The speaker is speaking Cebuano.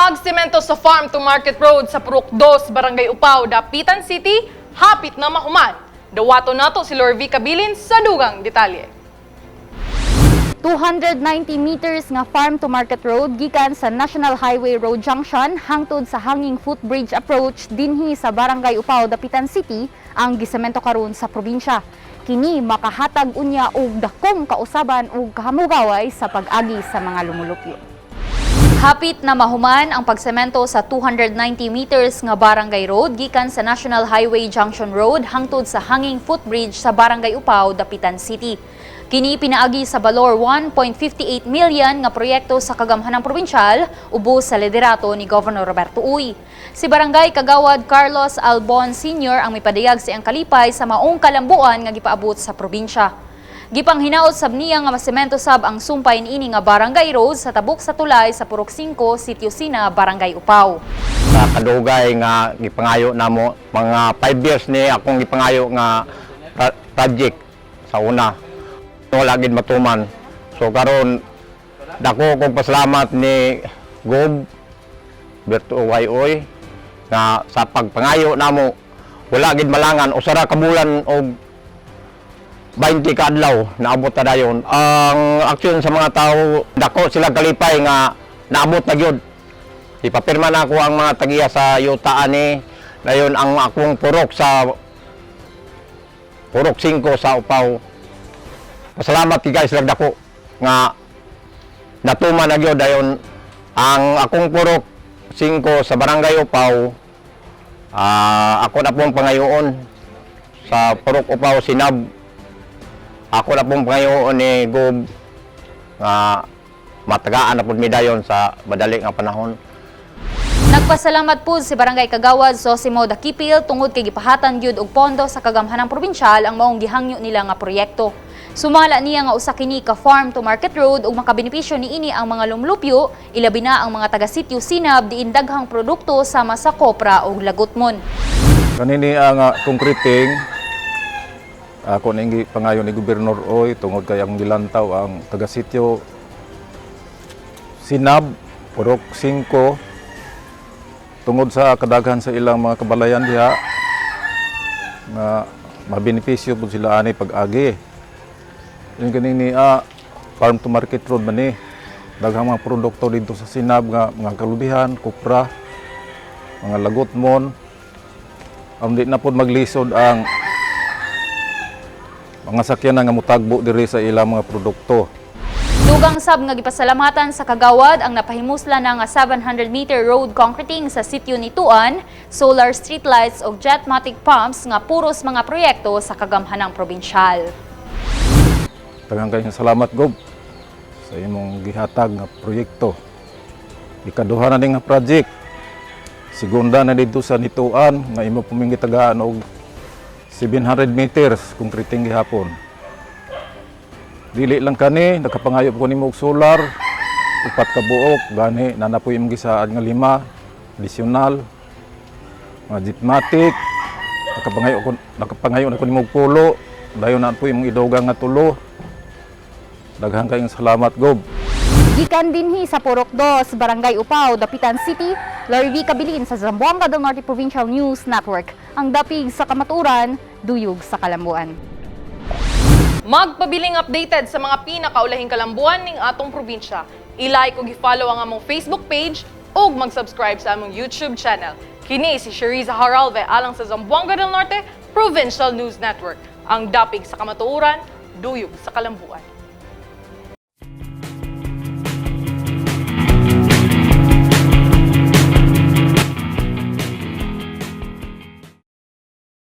Pagsemento sa Farm to Market Road sa Purok 2, Barangay Upao, Dapitan City, hapit na mahuman. Dawato nato si Lorvi Cabilin sa dugang detalye. 290 meters nga Farm to Market Road gikan sa National Highway Road Junction hangtod sa hanging footbridge approach dinhi sa Barangay Upao, Dapitan City ang gisemento karon sa probinsya. Kini makahatag unya og dakong kausaban ug kahamugaway sa pag-agi sa mga lumulupyo. Hapit na mahuman ang pagsemento sa 290 meters nga Barangay Road gikan sa National Highway Junction Road hangtod sa hanging footbridge sa Barangay Upao, Dapitan City. Kini pinaagi sa balor 1.58 million nga proyekto sa kagamhanang probinsyal ubos sa liderato ni Governor Roberto Uy. Si Barangay Kagawad Carlos Albon Sr. ang mipadayag sa iyang kalipay sa maong kalambuan nga gipaabot sa probinsya. Gipanghinaot sab niya nga masemento sab ang sumpay niini nga barangay road sa tabok sa tulay sa Purok 5, Sitio Sina, Barangay Upao. Sa kadugay nga gipangayo namo, mga 5 years ni akong gipangayo nga project sa una, wala gid matuman. So karon, dako kong pasalamat ni Gob Berto Uy nga sa pagpangayo namo, wala gid malangan 1 ka bulan og 20 ka adlaw, naabot na dayon. Ang aksyon sa mga tao, dako sila kalipay nga naabot na gyud. Ipapirma na ako ang mga tagiya sa yuta ani. Dayon ang akong purok sa Purok 5 sa Upaw. Pasalamat kay guys dako nga natuman na gyud. Dayon ang akong Purok 5 sa Barangay Upaw. Ako na pong pangayoon sa Purok Upaw Sinab. Ako na pong pangayoon ni Gob nga matagaan na pud mi dayon sa madali nga panahon. Nagpasalamat po si Barangay Kagawad Zosimo Dakipil tungod kay gipahatan gyud og pondo sa kagamhanang probinsyal ang maong gihangyo nila nga proyekto. Sumala niya nga usa kini ka farm to market road ug makabenepisyo niini ang mga lumlupyo, ilabi na ang mga taga Sitio Sinab diin daghang produkto sama sa kopra ug lagutmon. Kanini ang concreting, ako ning pangayo ni Gobernador Uy tungod kay ang gilantaw ang taga sitio Sinab, Purok 5, tungod sa kadaghan sa ilang mga kabalayan diha nga mabenepisyo pud sila ani pag-agi. Yung kanini farm to market road man ni, daghang mga produkto dito sa Sinab nga mga kalubihan, kopra, mga lagutmon. Ang di na pod maglisod ang mga sakyanan nga mutagbo diri sa ilang mga produkto. Dugang sab nga gipasalamatan sa kagawad ang napahimuslan na nga 700 meter road concreting sa sitio Nituan, solar streetlights ug jetmatic pumps nga puros mga proyekto sa kagamhanang probinsyal. Daghang kayong salamat, Gob, sa imong gihatag nga proyekto. Ikaduha na ning nga project. Segunda na dito sa Nituan nga imo puming gitagaan og 700 meters concreting gihapon. Dili lang kani, nakapangayo ko nimo og solar, upat ka buok, gani naa na poy imong gisaad nga lima additional mga jeepmatic, nakapangayo na ko nimo og pulo, dayon na po imong idugang nga tulo. Daghang kayong salamat, Gob. Gikan dinhi sa Purok 2, Barangay Upao, Dapitan City, Lorvi Cabilin sa Zamboanga del Norte Provincial News Network. Ang dapig sa kamaturan, duyog sa kalambuan. Magpabiling updated sa mga pinakaulahing kalambuan ning atong probinsya. I-like ug i-follow ang among Facebook page ug mag-subscribe sa among YouTube channel. Kini si Sheriza Haralve alang sa Zamboanga del Norte Provincial News Network. Ang dapig sa kamatuoran, duyog sa kalambuan.